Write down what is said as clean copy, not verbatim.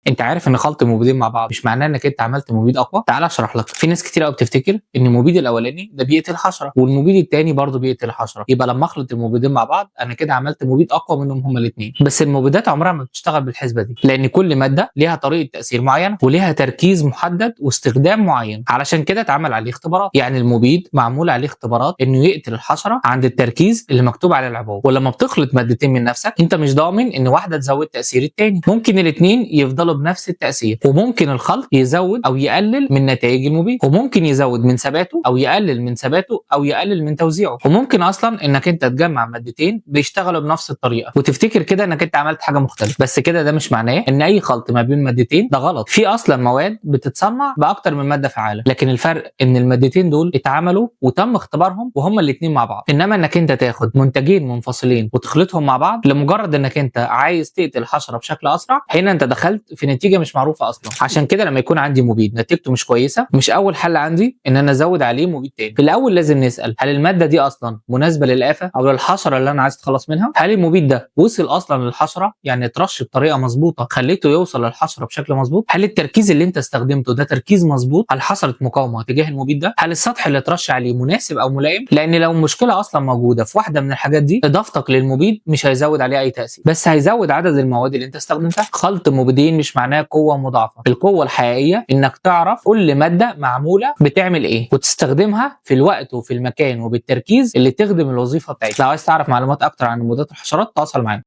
انت عارف ان خلط المبيدين مع بعض مش معناه انك انت عملت مبيد اقوى؟ تعال اشرح لك. في ناس كتير قوي بتفتكر ان المبيد الاولاني ده بيقتل حشرة والمبيد الثاني برضه بيقتل حشرة، يبقى لما اخلط المبيدين مع بعض انا كده عملت مبيد اقوى منهم هما الاثنين. بس المبيدات عمرها ما بتشتغل بالحسبه دي، لان كل مادة ليها طريقه تاثير معينة وليها تركيز محدد واستخدام معين، علشان كده اتعمل عليه اختبارات. يعني المبيد معمول عليه اختبارات انه يقتل الحشرة عند التركيز اللي مكتوب على العبوه، ولما بتخلط مادتين من نفسك انت مش ضامن ان واحدة تزود تاثير الثاني، ممكن الاثنين يفضلوا بنفس التاثير، وممكن الخلط يزود او يقلل من نتائج المبيد، وممكن يزود من ثباته او يقلل من ثباته او يقلل من توزيعه، وممكن اصلا انك انت تجمع مادتين بيشتغلوا بنفس الطريقة وتفتكر كده انك انت عملت حاجة مختلفة. بس كده ده مش معناه ان اي خلط ما بين مادتين ده غلط. في اصلا مواد بتتصنع باكتر من مادة فعاله، لكن الفرق ان المادتين دول اتعملوا وتم اختبارهم وهما الاثنين مع بعض. انما انك انت تاخد منتجين منفصلين وتخلطهم مع بعض لمجرد انك انت عايز تقتل حشرة بشكل اسرع، هنا انت دخلت في نتيجة مش معروفة اصلا. عشان كده لما يكون عندي مبيد نتيجته مش كويسة، مش اول حل عندي ان انا ازود عليه مبيد تاني. في الاول لازم نسال هل المادة دي اصلا مناسبة للافه او للحشره اللي انا عايز اتخلص منها؟ هل المبيد ده وصل اصلا للحشره، يعني اترش بطريقة مظبوطة خليته يوصل للحشره بشكل مظبوط؟ هل التركيز اللي انت استخدمته ده تركيز مظبوط؟ هل حصلت مقاومة تجاه المبيد ده؟ هل السطح اللي اترش عليه مناسب او ملائم؟ لان لو المشكلة اصلا موجودة في واحدة من الحاجات دي، اضافتك للمبيد مش هيزود عليه اي تاثير، بس هيزود عدد المواد اللي انت استخدمتها. خلط مبيدين مش معناه قوة مضاعفه، القوة الحقيقية انك تعرف كل مادة معمولة بتعمل ايه وتستخدمها في الوقت وفي المكان وبالتركيز اللي تخدم الوظيفة بتاعتها. لو عايز تعرف معلومات اكتر عن مبيدات الحشرات تواصل معانا.